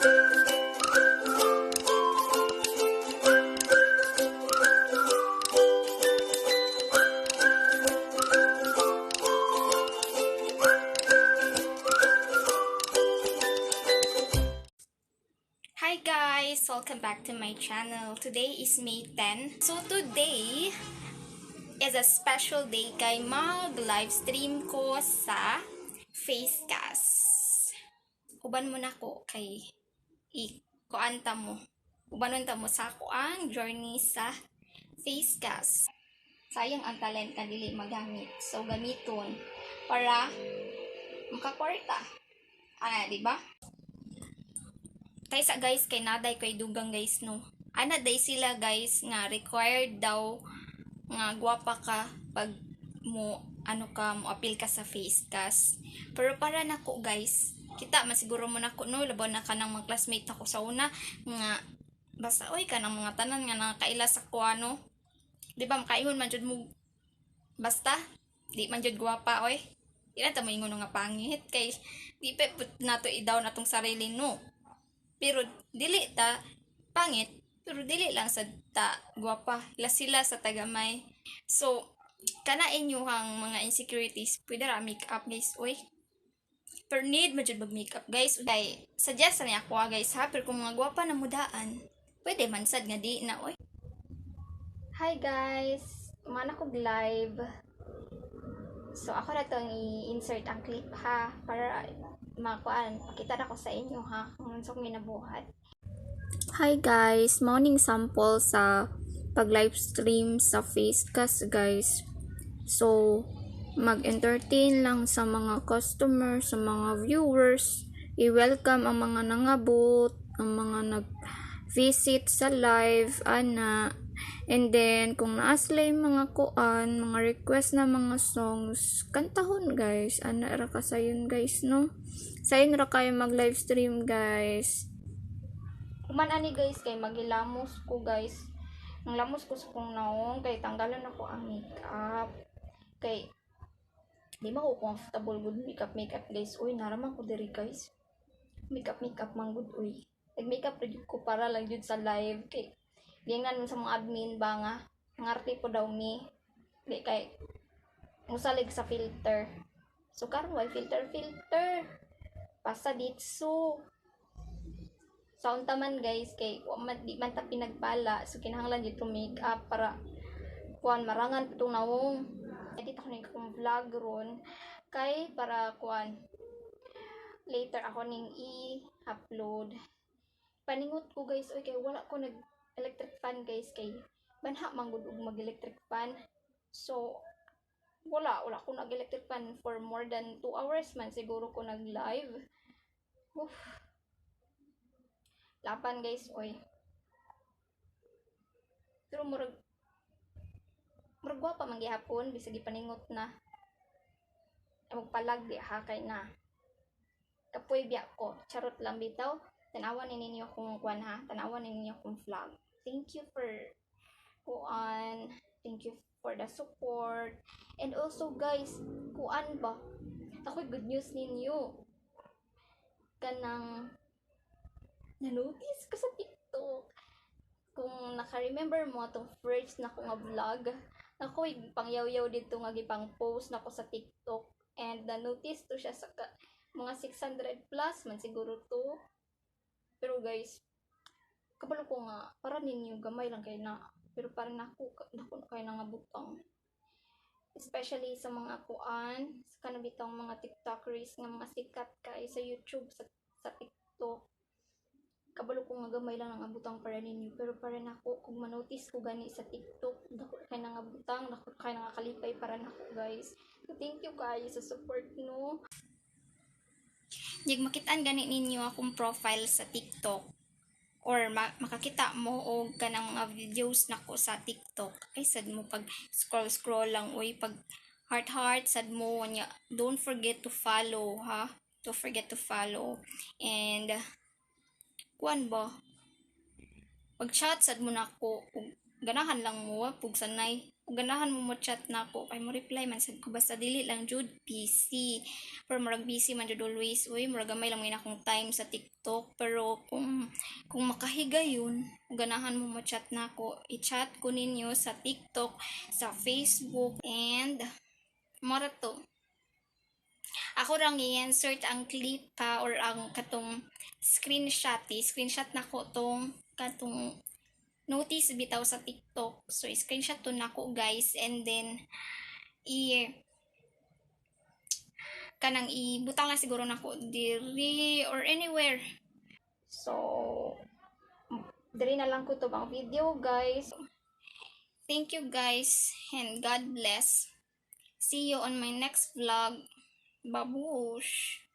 Hi guys! Welcome back to my channel. Today is May 10. So today is a special day kay mag live stream ko sa Facecast. Uban mo na ko kay i-kuanta mo. Ubanon ta mo sa ako ang journey sa Facecast. Sayang ang talent na dili magamit. So gamiton para makakwarta. Ah, di ba? Kaysa guys, kay naday kay dugang guys, no. Ana day sila guys nga required daw nga gwapa ka pag mo ano ka, mo appeal ka sa Facecast. Pero para nako guys, kita man siguro mo nako, no, labaw na kanang mga classmate nako sa una nga basta oy, kanang mga tanan nga nakakaila sa kuha, no. Di ba makaingon man jud mo basta di man jud gwapa oy. Di na ta moingon nga pangit kay di pa pud nato i-down atong sarili, no. Pero dili ta pangit, pero dili lang sad ta gwapa. La sila sa tagamay. So kana inyuhang mga insecurities, pwede ra make up guys, oy. Pero need man jud mag makeup guys. Kay suggest na ako, ah, guys ha, pero kung mga gwapa na mudaan, pwede man sad nga di na oy. Hi guys, mana ko live. So ako na tong i-insert ang clip ha, para makuan, pakita na ko sa inyo ha kung unsa kong ginabuhat. Hi guys, morning sample sa pag live stream sa Facecast guys. So mag-entertain lang sa mga customer, sa mga viewers, i-welcome ang mga nangabot, ang mga nag-visit sa live ana. And then kung naa sila yung mga kuan, mga request na mga songs, kantahon guys. Ana ra ka sayon guys, no. Sayon ra kayo mag live stream guys. Kuman ani guys kay magilamos ko guys. Ang lamos ko sa kong naong kay tanggalan ako ang makeup. Kay di man ko comfortable gud makeup makeup guys. Uy, naraman ko diri guys. Makeup makeup man gud uy. Nag makeup ra jud ko para lang jud sa live kay giingnan sa mga admin ba nga ngarte po daw mi. Di kay musalig sa filter. So karon way filter filter. Pasa ditso. Sa unta man guys kay wa man, di man ta pinagpala, so kinahanglan jud make up para kuan, marangan pitong nawong. Edit ako ning akong vlog ron kay para kuan, later ako ning i-upload. Paningot ko guys oy kay wala ko nag electric fan guys, kay banha man gud og mag electric fan. So wala ko nag electric fan for more than 2 hours man siguro ko nag live. Oof. Laban guys oy. Pero murag gwapa man gihapon bisag gipaningot na. Ay, magpalag di ha kay na. Kapoy biya ko. Charot lang bitaw. Tanawan ni ninyo kung kuan ha. Tanawan ni ninyo kung vlog. Thank you for kuan. Thank you for the support. And also guys, kuan ba? Ako'y good news ninyo. Kanang na-notice ko sa TikTok. Kung naka-remember mo atong first na ko nga vlog, ako'y pangyaw-yaw dito nga gipang post nako sa TikTok and na-notice to siya sa mga 600 plus man siguro to. Pero guys, kabalo ko nga para ninyo gamay lang kay na, pero para nako dako na kay na nga butang. Especially sa mga kuan, sa kanang bitong mga TikTokers nga mga sikat kay sa YouTube, sa TikTok. Kabalo ko nga gamay lang ang butang para ninyo, pero para nako, kung manotice ko gani sa TikTok, dako kay na nga butang, dako kay na nga kalipay para nako guys. So thank you kayo sa support, no. Yag makitaan gani ninyo akong profile sa TikTok or makakita mo og kanang mga videos nako sa TikTok, ay sad mo pag scroll scroll lang uy, pag heart heart sad mo nya. Don't forget to follow ha, don't forget to follow. And kuan ba, pag chat sad mo nako og Ganahan lang mo pugsanay. Ganahan mo mo chat nako kay mo reply man sad ko, basta dili lang jud busy. Pero murag busy man jud always. Uy, murag gamay lang man akong time sa TikTok, pero kung makahigayon, ganahan mo mo chat nako, i-chat ko ninyo sa TikTok, sa Facebook, and mao ra to. Ako rang i-insert ang clip pa or ang katong screenshot, eh. Screenshot nako tong katong notice bitaw sa TikTok. So, screenshot to nako, guys, and then i kanang ibutang lang siguro nako diri or anywhere. So, diri na lang ko to ang video, guys. Thank you, guys, and God bless. See you on my next vlog. Babush!